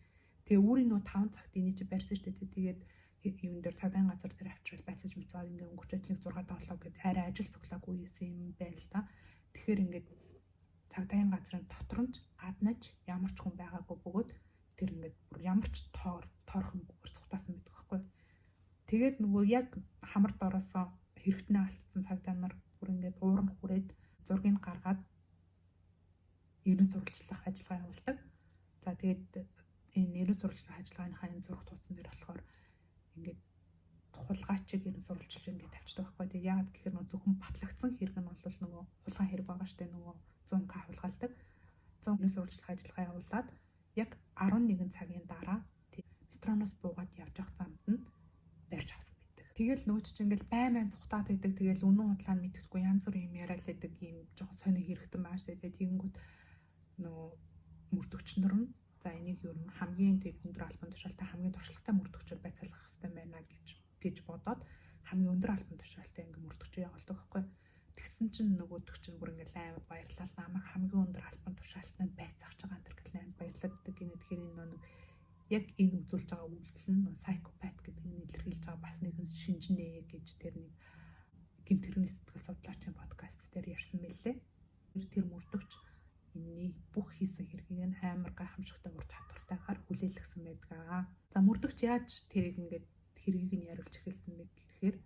Тэгээ өөрийн нөгөө 5 цагт энийг чи барьсан шүү дээ. Тэгээд юун дээр цагдаан газар дээр авчрал байцааж мэцаад ингээ өнгөрчөөд нэг 6 7 гэд арай ажил цуглаагүй байсан юм байна л та. Тэгэхээр ингээд цагдаагийн газрын дотор нь ч гадна ч ямар ч хүн байгаагүй бөгөөд тэр ингээд бүр ямар ч тоорхон бөгөр цугтаасан байдаг байхгүй. Тэгээд нөгөө яг хамар дороосоо хэрэгтнээ алдсан цагдаа нар бүр ингээд уурн хүрээд зургийг гаргаад ерөн сурвалжлах ажиллагаа явуулдаг. За тэгээд энэ ерөн сурвалжлах ажиллагааныхаа энэ зураг тууцсан дээр болохоор ингээд хулгайчиг ерөн сурвалжлж ингээд тавьчихдаг байхгүй. Тэгээд яагаад гэхээр нөгөө зөвхөн батлагдсан хэрэг нь бол нөгөө хулгайн хэрэг байгаа штэ нөгөө 100к хулгайлдаг. 100 ерөн сурвалжлах ажиллагаа явуулаад яг 11 цагийн дараа метроноос буугаад явж явах замд нь барьж авсан байдаг. Тэгэл нөгөө чинь ингээл бай мэн цухтаад байдаг. Тэгэл үнэн худлаа нь мэддэхгүй янз бүрийн юм яриад л байдаг юм жоохон сони хэрэгтэн байгаа штэ. Тэгээд тэгэнгүүт нөгөө мөрдөгч нар нь за энийг ер нь хамгийн төв өндөр албан тушаалтай хамгийн туршлагатай мөрдөгчөөр байцаалгах хэрэгтэй байна гэж бодоод хамгийн өндөр албан тушаалтай ингээ мөрдөгчөө явуулдаг байхгүй. Тэгсэн чинь нөгөөдөг чинь бүр ингээл амар баярлал намайг хамгийн өндөр албан тушаалтанд байцаах байгаа энэ гэл амар баярлаад гинэ. Тэгэхээр энэ нэг яг энэ үзүүлж байгаа үйлдэл нь psychopath гэдэг нь илэрхийлж байгаа бас нэгэн шинжнэ гэж тэр нэг гэмт хэрэгний сэтгэл судлаачийн подкаст дээр ярьсан мэлээ. Тэр мөрдөгч энэний бүх хийсэн хэргийг нь амар гайхамшигтай ур чадвартайгаар хүлээлгэсэн байдаг. За мөрдөгч яаж тэрийг ингээд хэргийг нь яриулж эхэлсэн бэ гэхээр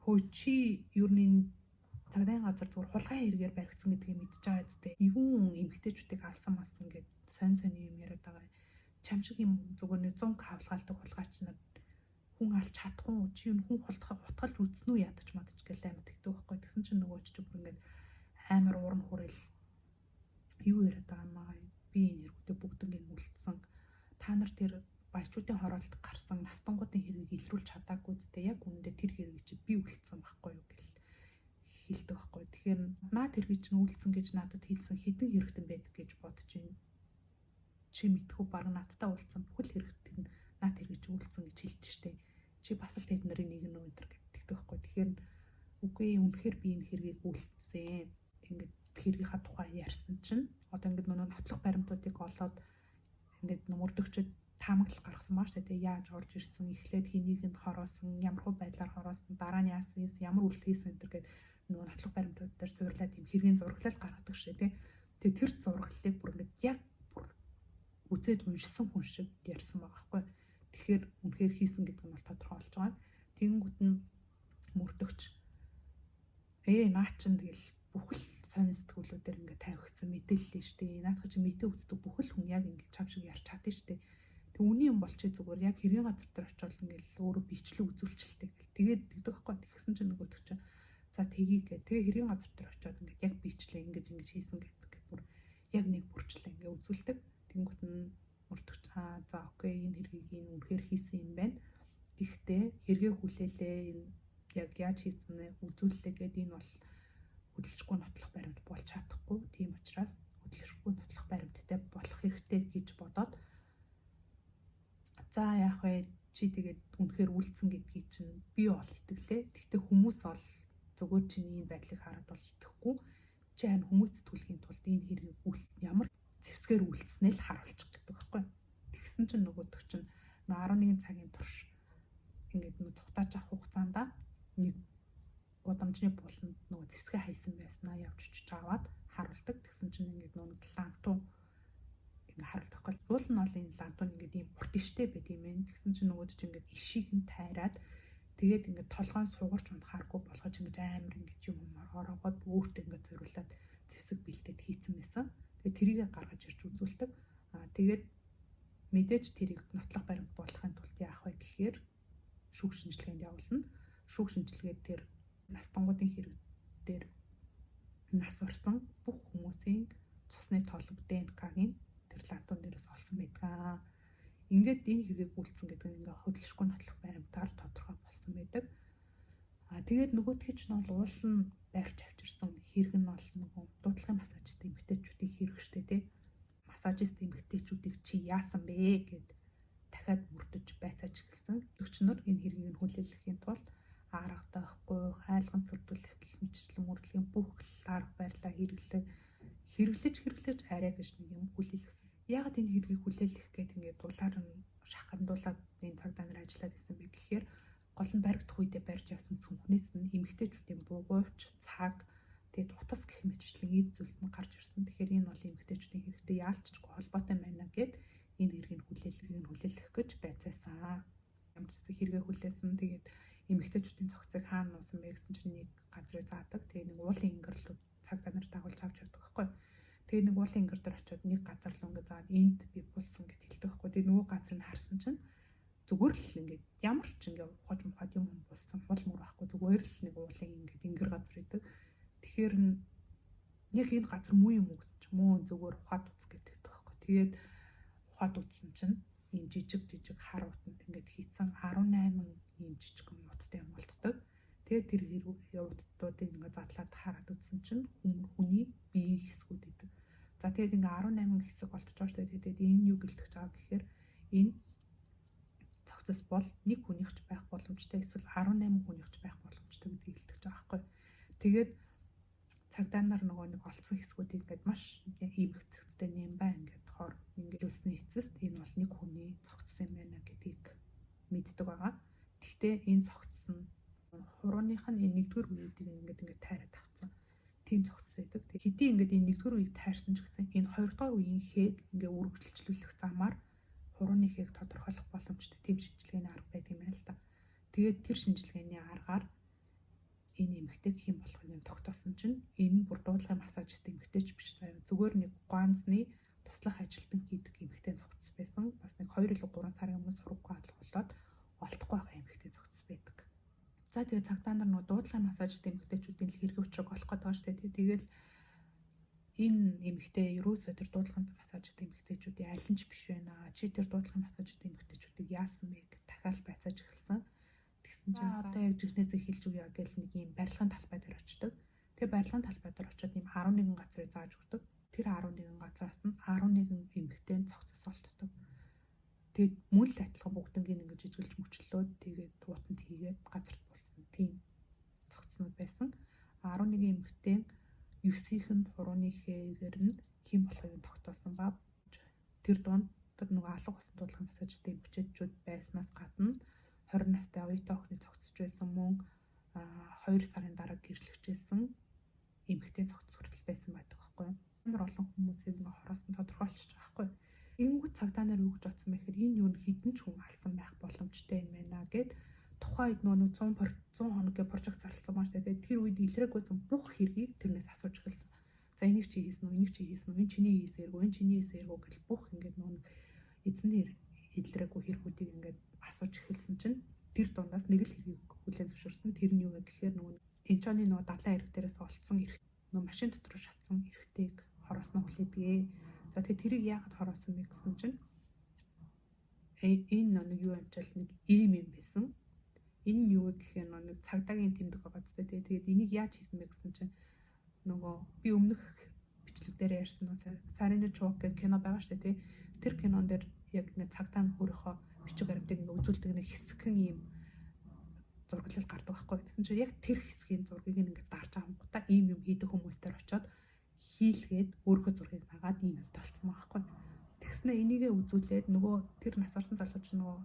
хөө чи ер нь энэ цагдаагийн газар зүгээр хулгай хэрэгээр баригдсан гэдгийг мэдж байгаа зү. Юун эмгтээчүүдийг алсан масан гэд сонь сонь юм яриад байгаа. Чам шиг юм зүгээр нэг 100 хавлгаалдаг хулгайч нар хүн алж чадах уу? Чи юу хүн хулгах утгалж үзсэн үү ядаж мадаж гэл амар тэгдэг байхгүй. Тэгсэн чинь нөгөө чи бүр ингээд амар урам хүрээл юу яриад байгаа юм аа. Би энэ хэрэгүүдээ бүгднийг үлдсэн. Та нар тэр баячуудын хороолт гарсан настангуудын хэргийг илрүүлж чадаагүй зү. Яг үнэндээ тэр хэргийг чи би үлдсэн байхгүй юу гэл хэлдэг байхгүй. Тэгэхээр наад хэргийг чинь үлдсэн гэж надад хэлсэн хэдэн хэрэгтэн байдаг гэж бодож байна. Чи мэдхүү баг надтай уулзсан бүхэл хэрэгтэн нь наад хэргийг чи үлдсэн гэж хэлдэг штэ. Чи бас л тэд нарын нэг нь өнтер гэдэг байхгүй. Тэгэхээр үгүй үнэхээр би энэ хэргийг үлдсэн. Ингээд хэргийнхаа тухай ярьсан чинь одоо ингээд нөгөө нотлох баримтуудыг олоод ингээд мөрдөгчөд таамаглал гаргасан баа шүү дээ. Яаж орж ирсэн, эхлээд хэнийг нь хороосон, ямар хуу байдлаар хороосон, дараа нь яасан, ямар үйлдэл хийсэн энэ төр гээд нөгөө нотлох баримтууд дээр суурлаад тийм хэргийн зураглал гаргадаг шүү дээ. Тэгээ тэр зураглалыг бүр ингээд яг бүр үзээд уншсан хүн шиг ярьсан байгаа байхгүй. Тэгэхээр үнэхээр хийсэн гэдэг нь бол тодорхой болж байгаа. Тэгэнгүүт нь мөрдөгч наа чин тэгэл бүхэл Сонин сэтгүүлүүдээр ингээд тавигдсан мэдээлэл шүү дээ. Наадах чи мэдээ үздэг бүхэл хүн яг ингээд чам шиг ярьж чадсан шүү дээ. Тэг үний юм бол чи зүгээр яг хэргийн газар дээр очиод ингээд өөрөө бичлэг үзүүлчихэлтэй гэл. Тэгээд тэгдэг байхгүй. Тэгсэн чинь нөгөөдөг чинь за тгий гэ. Тэгээ хэргийн газар дээр очиод ингээд яг бичлээ ингэж ингэж хийсэн гэдэг бүр яг нэг бүрчлээ ингээд үзүүлдэг. Тэнгүүт нь мөрдөгч аа за окей, энэ хэргийг энэ үнэхээр хийсэн юм байна. Тэгтээ хэрэгээ хүлээлээ, энэ яг яаж хийсэн вэ үзүүллээ гэдэг энэ бол хөдөлшгүй нотлох баримт болж чадахгүй. Тийм учраас хөдөлшгүй нотлох баримттай болох хэрэгтэй гэж бодоод, за яах вэ, чи тэгээд үнэхээр үлдсэн гэдгийг чинь би бол итгэлээ. Тэгтээ хүмүүс бол зүгээр чиний ийм байдлыг хараад бол итгэхгүй. Чи харин хүмүүст итгүүлэхийн тулд энэ хэргийг ямар зэвсгээр үлдснээ л харуулчих гэдэг байхгүй. Тэгсэн чинь нөгөөдөг чинь 11 цагийн турш ингээд нөө цухтааж авах хугацаанд нэг гудамжны буланд нөгөө зэвсгээ хайсан байснаа явж очиж аваад харуулдаг. Тэгсэн чинь ингээд нөгөө лантуу ингээ харуулдаг байхгүй. Уул нь бол энэ лантуу ингээд ийм урт иштэй байт юм байна. Тэгсэн чинь нөгөөд чинь ингээд ишийг нь тайраад, тэгээд ингээд толгойн сугарч унахааргүй болгож ингээд амар ингээд юм ороогоод өөртөө ингээд зориулаад зэвсэг бэлдээд хийцэн байсан. Тэгээд тэрийгэ гаргаж ирж үзүүлдэг. Аа тэгээд мэдээж тэрийг нотлох баримт болохын тулд яах вэ гэхээр шүүх шинжилгээнд явуулна. Шүүх шинжилгээ дээр настангуудын хэрэг дээр нас орсон бүх хүмүүсийн цусны толб ДНК-гийн тэр лантун дээрээс олсон байдаг. Ингээд энэ хэргийг үйлдсэн гэдэг нь ингээ хөдөлшгүй нотлох баримтаар тодорхой болсон байдаг. А тэгээд нөгөөдхий ч нь бол уул нь барьж авчирсан хэрэг нь бол нөгөө дуудлагын массажист эмэгтэйчүүдийн хэрэг штэ, тий. Массажист эмэгтэйчүүдийг чи яасан бэ гэд дахиад мөрдөж байцааж эхэлсэн. Өчнөр энэ хэргийг нь хүлээлгэхийн тулд арга дахгүй, хайлган сөрдүүлэх гэх мэтчлэн мөрдлөгийн бүх арга барилаа хэрэглэг хэрэглэж хэрэглэж арай гэж нэг юм хүлээлгэсэн. Яг энэ хэргийг хүлээлгэх гээд ингээд дулаар нь шахандуулаад энэ цагдаа нар ажиллаад исэн бэ гэхээр гол нь баригдах үедээ барьж явсан цүнхнээс нь эмэгтэйчүүдийн бугуйвч, цаг, тэгээд утас гэх мэтчлэн эд зүйлс нь гарч ирсэн. Тэгэхээр энэ бол эмэгтэйчүүдийн хэрэгтэй яалччгүй холбоотой байна гэд энэ хэргийг хүлээлгэх гэж байцаасан. Ямар ч гэсэн хэрэгээ хүлээсэн. Тэгээд эмэгтэйчүүдийн цогцыг хаана нуусан бэ гэсэн чинь нэг газрыг заадаг. Тэгээд нэг уулын ингэр рүү цагдаа нар дагуулж авч явдаг байхгүй. Тэгээд нэг уулын ингэр дээр очиод нэг газар руу ингээ заад энд би булсан гэд хэлдэг байхгүй. Тэгээд нөгөө газрыг харсан чинь зүгээр л ингээд ямар ч ингээ ухаж мухад юм болсон хул мөр байхгүй, зүгээр л нэг уулын ингээд ингэр газар идэг. Тэгэхээр нь яг энэ газар муу юм уу гэсэн чинь муу, зүгээр ухаад үз гэдэг байхгүй. Тэгээд ухаад үзсэн чинь ийм жижиг жижиг хар утанд ингээд хийцэн 18 ийм жижиг муудтай юм болтдог. Тэгээд тэр явуудуудыг ингээд задлаад хараад үзсэн чинь хүний биеийн хэсгүүд идэг. За тэгээд ингээд 18 хэсэг болтож байгаа шүү дээ. Тэгээд энэ юу гэлтэж байгаа гэхээр энэ цогцос бол нэг хүнийх ч байх боломжтой эсвэл 18 хүнийх ч байх боломжтой гэдгийг хэлдэг байгаа байхгүй. Тэгээд цагдаа нар нөгөө нэг олцсон хэсгүүдийг ингээд маш иймэх цэгцтэй нэм бай ингээд хооронд ингээд үлсний эцэст энэ бол нэг хүний цогцос юм байна гэдгийг мэддэг байгаа. Гэхдээ энэ цогцос нь хурууных нь энэ нэгдүгээр үеүүдийг ингээд ингээд тайраад авцсан. Тийм цогцос байдаг. Хэдий ингээд энэ нэгдүгээр үеийг тайрсан ч гэсэн энэ хоёрдугаар үеийн хээг ингээд үргэлжлүүлэх замаар хурууны хээг тодорхойлох боломжтой тийм шинжилгээний арга байдаг юм байна л та. Тэгээд тэр шинжилгээний аргаар энэ эмэгтэйг хэн болохыг нь тогтоосон чинь энэ нь бүр дуудлагын массажист эмэгтэйч биш заяа. Зүгээр нэг ганцны туслах ажилтан хийдэг эмэгтэй зогцс байсан. Бас нэг 2 или 3 сарын өмнө сургуугаа алгуулад олдохгүй байгаа эмэгтэй зогцс байдаг. За тэгээд цагдаа нар нөгөө дуудлагын массажист эмэгтэйчүүдийн л хэрэг учрыг олох гээд байгаа шүү дээ. Тэгэл энэ эмэгтэй ерөөсөө тэр дуудлагын массажист эмэгтэйчүүдийн аль нь ч биш байна. Чи тэр дуудлагын массажист эмэгтэйчүүдийг яасан бэ гэж дахиад байцааж эхэлсэн. Тэгсэн чинь одоо яг жихнээсээ хэлж өгье гэл нэг юм барилгын талбай дээр очдог. Тэгээ барилгын талбай дээр очиод ийм 11 газрыг зааж өгдөг. Тэр 11 газраас нь 11 эмэгтэй цогцос олддог. Тэгээд мөн л адилхан бүгднгийн ингэж жижиглж мөчлөөд тэгээд туутанд хийгээд газарт болсон тийм цогцснууд байсан. 11 эмэгтэй 9-ийнх нь хурууны хээгээр нь хэн болохыг нь тогтоосон ба тэр дунд нөгөө алга болсон дуудлагын массажтай эмэгтэйчүүд байснаас гадна 20 настай оюутан охины цогцсож байсан, мөн 2 сарын дараа гэрлэгчээсэн эмэгтэй цогц хүртэл байсан байдаг байхгүй юу. Амар олон хүмүүсийг ингээ хороос нь тодорхойлчих байгаа байхгүй юу. Ингэнгүүт цагдаа нар юу гэж бодсон бэ гэхээр энэ юу хэдэн ч хүн алсан байх боломжтой юм байна гэд тухайн үед нөгөө 100 100 хоногийн прожект зарласан байна шүү дээ. Тэр үед илрээгүйсэн бүх хэргийг тэрнээс асууж эхэлсэн. За, энийг чи хийсэн үү? Энийг чи хийсэн үү? Энэ чиний хийсэн хэрэг үү? Энэ чиний хийсэн хэрэг үү гэл бүх ингээд нөгөө эзэн эдлэрээгүй хэрэгүүдийг ингээд асууж эхэлсэн чинь тэр дундаас нэг л хэргийг хүлээн зөвшөөрсөн. Тэр нь юу вэ гэхээр нөгөө Инчоны нөгөө далайн эрэг дээрээс олцсон эрэг, нөгөө машин дотор шатсан эрэгтэйг хороосноо хүлээдэг. За, тэгээ тэрийг яагаад хороосон бэ гэсэн чинь энэ нэг юу амжаал нэг ийм юм байсан. Энэ нь юу вэ гэхээр нэг цагдаагийн тэмдэг байгаа зү. Тэгээд энийг яаж хийсэн бэ гэсэн чинь нөгөө би өмнөх бичлэг дээр ярьсан Сарины Чук гэх кино байгаа шүү дээ, тий. Тэр кинон дээр яг нэг цагдаа нь өөрийнхөө бичиг баримтыг ингээ үзүүлдэг нэг хэсэгхэн ийм зураглал гардаг байхгүй. Тэгсэн чинь яг тэр хэсгийн зургийг ингээ дарж авангуудаа ийм юм хийдэг хүмүүстээр очиод хийлгээд өөрийнхөө зургийг нагаад ийм юм толцсон байгаа байхгүй. Тэгснэ энийгээ үзүүлээд нөгөө тэр нас орсон залууч нөгөө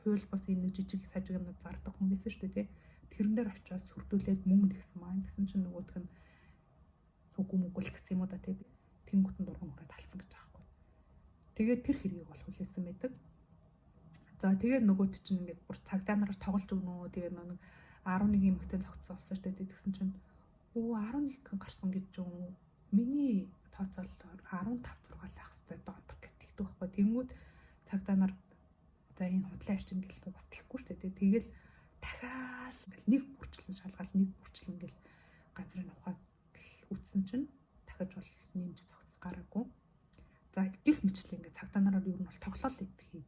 хууль бус ийм нэг жижиг сажиг юмнууд зардаг хүн байсан шүү дээ, тий. Тэрэн дээр очиод сүрдүүлээд мөнгө нэгсэн маань. Тэгсэн чинь нөгөөх нь үгүй мүгүй л гэсэн юм уу да, тий. Тэнгүүтэн дурган хүрээд алдсан гэж байгаа байхгүй. Тэгээд тэр хэргийг бол хүлээсэн байдаг. За, тэгээд нөгөөт чинь ингээд бүр цагдаа нараар тоглож өгнө үү. Тэгээд нэг 11 эмэгтэй зогцсон болсон шүү дээ. Тэгсэн чинь өө 11 гэн гарсан гэж юм. Миний тооцоололоор 15 6 л ах хэвээр донтох гэдэг байхгүй. Тэнгүүд цагдаа нар за, энэ худлаа ярьчин гэл бас тэхгүй шүү дээ. Тэгэл дахиад ингээл нэг бүрчлэн шалгаал, нэг бүрчлэн гэл газрын ухаад үтсэн чинь дахиж бол нэмж зогсож гараагүй. За, гих мэтлээ ингээд цагдаа нараар ер нь бол тоглоол идэх юм.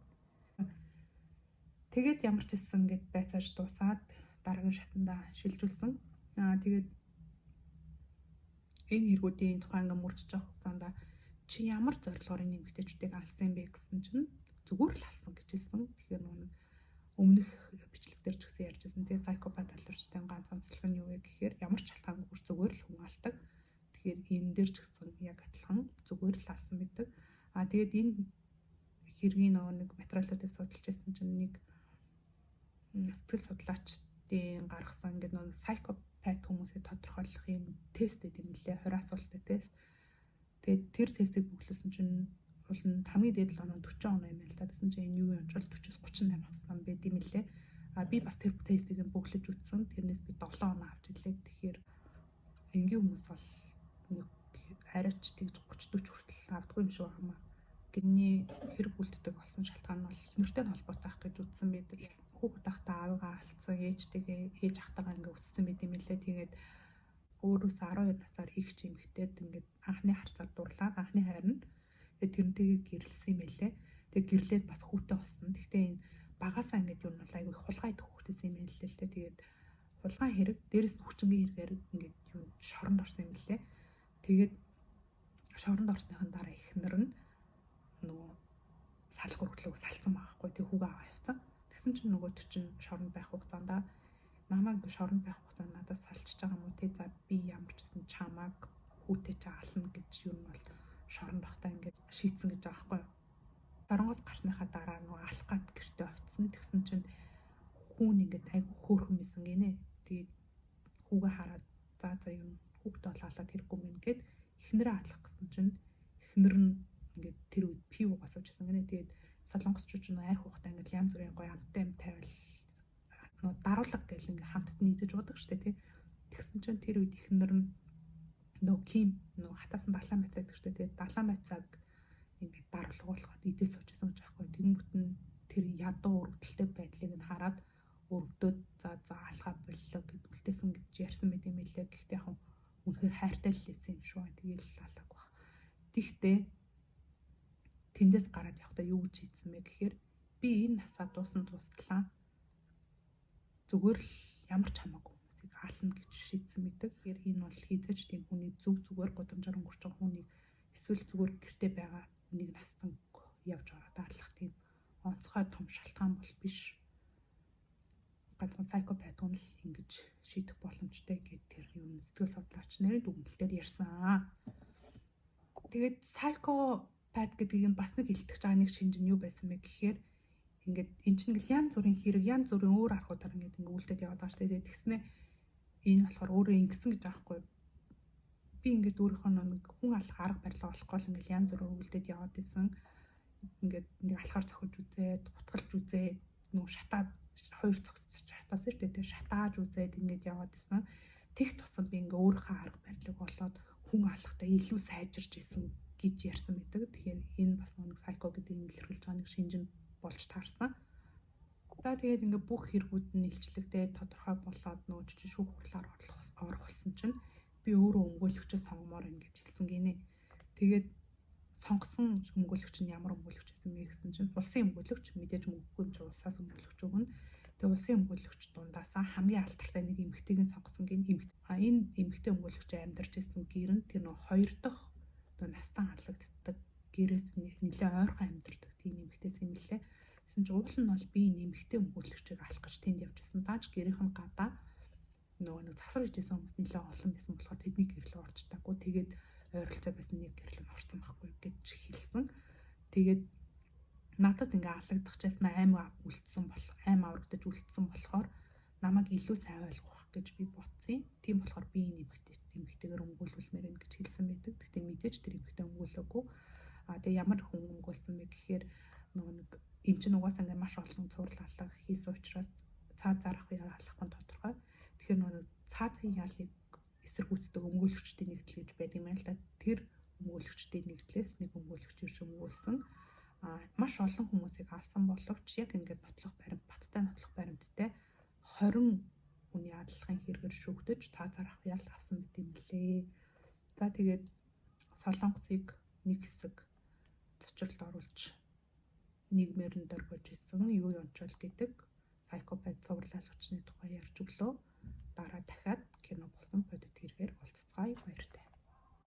Тэгээд ямар ч хэлсэн ингээд байцааж дуусаад дараагийн шатанда шилжүүлсэн. Аа, тэгээд энэ хэрэгүүдийн тухай ингээд мөрдөж явах хугацаанд чи ямар зорилгоор энэ эмэгтэйчүүдийг алсан юм бэ гэсэн чинь зүгээр л алсан гэж хэлсэн. Тэгэхээр нэг өмнөх бичлэг дээр ч гэсэн ярьжсэн. Тэгээ psychopath алуурчтай ганц онцлог нь юу вэ гэхээр ямар ч шалтгаангүй зүгээр л хүн алдаг. Тэгэхээр энэ дээр ч гэсэн яг адилхан зүгээр л алсан байдаг. Аа, тэгээд энэ хэргийн нөгөө нэг материалуудыг судалж байсан чинь нэг сэтгэл судлаачдын гаргасан ингээд нөгөө psychopath хүмүүсийг тодорхойлох юм тест гэдэг юм лээ. 20 асуулттай тест. Тэгээд тэр тестийг бүглүүлсэн чинь бол нь хамгийн дээд л оноо 40 оноо юм байна л да. Тэгсэн чинь энэ юу юм бол 40-оос 38 авсан байд юм лээ. А би бас тэр тестийг бөглөж үзсэн. Тэрнээс би 7 оноо авч ирлээ. Тэгэхээр энгийн хүмүүс бол нэг арайч тэгж 30 40 хүртэл авдаггүй юм шиг байна. Гэрний хэрэг үлддэг болсон шалтгаан нь бол нэртэй холбоотой ах гэж үзсэн байдаг. Хүүхэд ахтаа аавыгаа алдсан, ээжтэйгээ, ээж ахтайгаа ингээ өссөн байт юм лээ. Тэгээд өөрөөс 12 насаар их чимэгтэйд ингээд анхны харцаар дурлаад, анхны хайр нь тэгээд тэрнтэйгээ гэрлэсэн юм байлээ. Тэгээд гэрлээд бас хүүтэй болсон. Гэхдээ энэ багасаа ингээд юу нь бол айгүй хулгай идэх хүүхдээс юм байна лээ л дээ. Тэгээд хулгайн хэрэг, дээрэс нь хүчингийн хэрэгээр ингээд юу шоронд орсон юм лээ. Тэгээд шоронд орсныхан дараа эхнэр нь нөгөө салах өргөдлөөг салцсан байгаа хгүй. Тэг хүүгээ аваа явцсан. Тэгсэн чинь нөгөө чинь шоронд байх хугацаанд намайг ингээ шоронд байх хугацаанд надад салчиж байгаа юм уу те, за би ямар ч гэсэн чамааг хүүтэй чи ална гэж юу нь бол шоронд байхдаа ингээд шийдсэн гэж байгаа байхгүй юу. Шоронгоос гарсныхаа дараа нөгөө алах гад гэртээ очисон. Тэгсэн чинь хүүн ингээд айгу хөөрхөн байсан гинэ. Тэгээд хүүгээ хараад за за юм хүүхдээ бол алаад хэрэггүй мэн гэд эхнэрээ алах гэсэн чинь эхнэр нь ингээд тэр үед пив угаас уужсэн гинэ. Тэгээд солонгосчууд ч нөө айх хуухтай ингээд янз бүрийн гоё амттай юм тавиал нөө даруулга гэл ингээд хамтд нийтэж уудаг штэ тий. Тэгсэн чинь тэр үед эхнэр нь нөө ким нөө хатаасан далайн байцаа гэдэг штэ тий. Далайн байцааг ингээд даруулга болгоод идээ суужсэн гэж аахгүй. Тэнгүүт нь тэр ядуу өргөдөлтэй байдлыг нь хараад өргөдөөд за за алхаа боллоо гэд үлдээсэн гэж ярьсан байт юм лээ. Гэхдээ яг үнэхээр хайртай л лээсэн юм шүү. Тэгээл алаагүй бах. Тэгтээ тэндээс гараад явахдаа юу гэж хийсэн бэ гэхээр би энэ насаа дуусан дуустлаа зүгээр л ямар ч хамаагүй хүмүүсийг аална гэж шийдсэн байдаг. Тэгэхээр энэ бол хизээж тийм хүний зүг зүгээр гудамжаар өнгөрч байгаа хүнийг эсвэл зүгээр гэрте байгаа нэг настан явж ороод алах тийм онцгой том шалтгаан бол биш. Ганцхан psychopath хүн л ингэж шийдэх боломжтой гэд тэр юм сэтгэл судлаач нарын дүгнэлтээр ярьсан. Тэгээд psychopath гэдгийг нь бас нэг илтгэж байгаа нэг шинж нь юу байсан бэ гэхээр ингээд эн чинь ингээл янз бүрийн хэрэг, янз бүрийн өөр аргуудаар ингээд ингээ үлдээд яваад байгаа шүү дээ. Тэгснэ энэ болохоор өөрөө ингэсэн гэж байгаа хгүй. Би ингээд өөрийнхөө нэг хүн алах арга барилга олохгүй л ингээл янз бүрээр үлдээд яваад исэн. Ингээд нэг алхаар цохиж үзээд, гутгалж үзээд, нөгөө шатаад хоёр цогцож шатаасан шүү дээ. Шатааж үзээд ингээд яваад исэн. Тех тусам би ингээ өөрийнхөө арга барилыг олоод Хүн алхахтаа илүү сайжирч исэн гэж ярьсан байдаг. Тэгэхээр энэ бас нэг psycho гэдэг илэрхийлж байгаа нэг шинж нь болж таарсан. За, тэгээд ингээ бүх хэрэгүүд нь илчлэгдээ, тодорхой болоод нөгөө жижиг шүүх хурлаар орох болсон чинь би өөрөө өмгөөлөгчөө сонгомоор байна гэж хэлсэн гинэ. Тэгээд сонгосон өмгөөлөгч нь ямар өмгөөлөгч байсан бэ гэсэн чинь улсын өмгөөлөгч, мэдээж мөнгөгүй юм чи улсаас өмгөөлөгч өгнө. Тэгээ улсын өмгөөлөгч дундаасаа хамгийн алдартай нэг эмэгтэйг нь сонгосон гин. А энэ эмэгтэй өмгөөлөгч амьдарч исэн гэр нь тэр нөгөө хоёр дахь нөгөө настан алагддаг гэрээс нэлээ ойрхон амьдардаг тийм эмэгтэйс юм лээ. Тэгсэн чинь уул нь бол би энэ эмэгтэй өмгөөлөгчийг алах гэж тэнд явж исэн. Дааж гэрийнх нь гадаа нөгөө нэг засвар хийжсэн хүмүүс нэлээ олон байсан болохоор тэдний гэрлөө орч таагүй. Тэгээд ойролцоо байсан нэг гэрлөө орсон байхгүй гэж хэлсэн. Тэгээд надад ингээ алагдах чайснаа аим үлдсэн болох, аим аврагдаж үлдсэн болохоор намайг илүү сайн ойлгох гэж би бодсон. Тийм болохоор би энэ эмэгтэйгээр өмгөөлүүлмээр байна гэж хэлсэн байдаг. Гэхдээ мэдээж тэр эмэгтэй өмгөөлөөгүй. А тэгээ ямар хүн өмгөөлсөн бэ гэхээр нөгөө нэг эн чинь угаасаа ингээ маш олон цуврал алга хийсэн учраас цаа зарах яа алахгүй тодорхой. Тэгэхээр нөгөө цаазын ялыг эсэргүүцдэг өмгөөлөгчдийн нэгдэл гэж байдаг юм байна л да. Тэр өмгөөлөгчдийн нэгдлээс нэг өмгөөлөгч ирж өмгөөлсөн. А маш олон хүмүүсийг алсан боловч яг ингээд нотлох баримт, баттай нотлох баримттай 20 хүний аллахын хэрэгээр шүүгдэж цаазаар авах ял авсан мэт юм лээ. За, тэгээд Солонгосыг нэг хэсэг цочролд оруулж нийгмээр нь дөргөж исэн Юу Юнчол гэдэг psychopath цуврал алагчны тухай ярьж өглөө. Дараа дахиад кино болсон бодит хэрэгээр уулзацгаая, баяртай.